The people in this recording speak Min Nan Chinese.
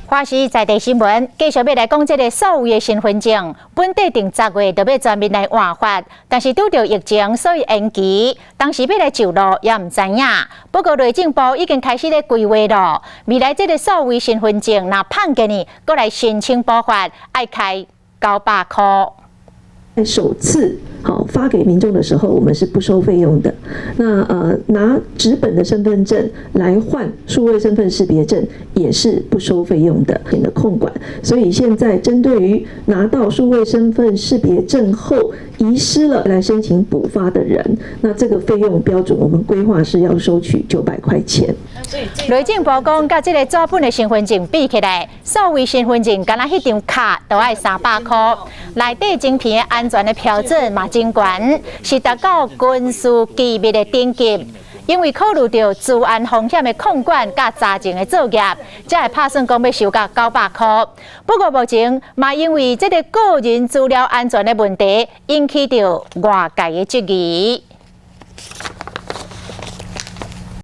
華視在地新聞繼續欲來講這个數位的身份證，本底定10月就欲全面來換發，但是拄著疫情，所以延期。當時欲來上路也毋知影。不過內政部已經開始咧規劃囉，未來這个數位身份證若麭過呢，閣來申請補發，愛開900箍。首次好發給民眾的時候，我們是不收費用的。那拿紙本的身份證來換數位身份識別證，也是不收費用的。的控管，所以現在針對於拿到數位身份識別證後遺失了來申請補發的人，那這個費用標準，我們規劃是要收取900塊錢。內政部講，佮這个紙本的身份證比起來，數位身份證干焦彼張卡都愛300箍。內底晶片的安全的標準嘛真懸，是達到軍事機密的等級。因為考慮著資安風險的控管佮查證的作業，才會拍算講欲收到900箍。不過目前嘛，因為這个個人資料安全的問題，引起著外界的質疑。